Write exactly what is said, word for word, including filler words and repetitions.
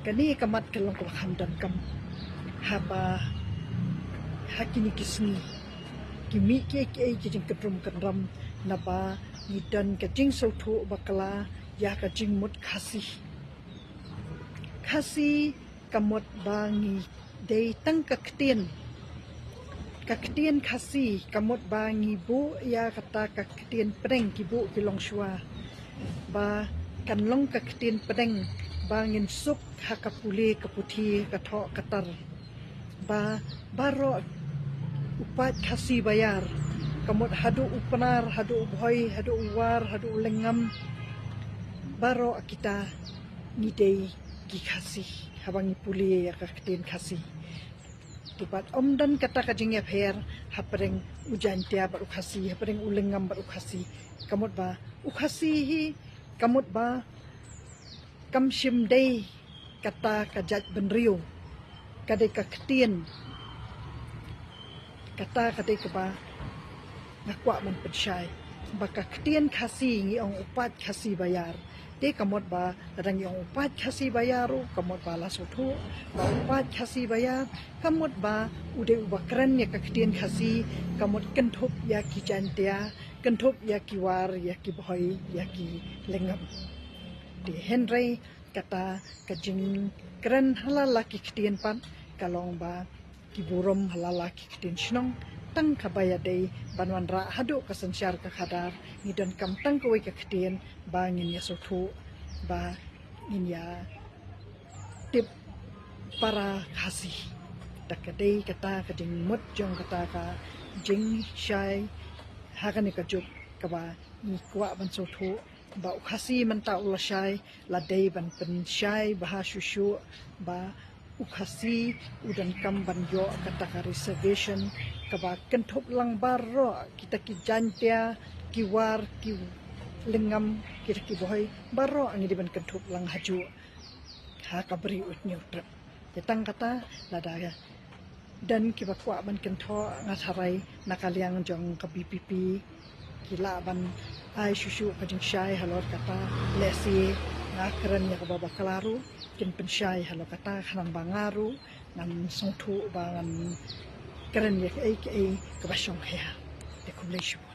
Kane ka mat ka long kaba kham donkam haba ha kine ki sngi ki mih kiei kiei ki jingkynrum kynram, naba ngi don ka jingsngewthuh bakla ïa ka jingmut Khasi. Khasi ka mut ba ngi dei tang ka ktien. Ka ktien Khasi ka mut ba ngi buh ïa kata ka ktien pdeng, ki buh ki longshuwa, ba kan long ka ktien pdeng ba ngin suk ha ka pule ka puthi, ka thoh ka tar, ba baroh u paid Khasi baïar, ka mut haduh u Pnar, haduh u Bhoi, haduh u War, haduh u Lyngngam, baroh kita ngi dei ki Khasi haba ngi pule ïa ka ktien Khasi. Te pat ym don kata ka jingïapher hapdeng u Jaiñtia bad u Khasi, hapdeng u Lyngngam bad u Khasi. Ka mut ba u Khasi hi ka mut ba kam shym dei kata ka jaitbynriew, ka dei ka ktien. Kata ka dei kaba nga kwah ban pynshai, ba ka ktien Khasi ngi ong u paid Khasi baïar. Te ka mut ba lada ngi ong u paid Khasi baïar ruh, ka mut ba la sngewthuh ba u paid Khasi baïar ka mut ba u dei uba kren ïa ka ktien Khasi, ka mut kynthup ïa ki Jaiñtia, kynthup ïa ki War, ïa ki Bhoi, ïa ki Lyngngam. Te hynrei kata ka jingkren ha la la ki ktien pat ka long ba ki burom ha la la ki ktien shnong. Tang kaba ïadei ban wanrah haduh ka synshar ka khadar, ngi donkam tang kawei ka ktien ba ngin ïa sngewthuh, ba ngin ïa tip para Khasi. Te ka dei kata ka jingmut jong kata ka jingshai ha kane ka juk, kaba ngi kwah ban sngewthuh ba u Khasi mynta u lashai, la dei ban pynshai bha shuh shuh ba u Khasi u donkam ban ïoh kata ka reservation kaba kynthup lang baroh kita ki Jaiñtia, ki War, ki Lyngngam, kita ki Bhoi, baroh ngi dei ban kynthup lang hajuh ha ka Bri U Hynñiewtrep. Te tang kata, lada don kiba kwah ban kynthoh, nga tharai na ka liang jong ka VPP ki lah ban ai shuh shuh ka jingshai halor kata. Lehse nga kren ïa kaba bakla ruh, kin pynshai halor kata, khnang ba nga ruh ngan sngewthuh ba ngan kren ïa kaei kaei kaba shongkhia. Te khublei shibun.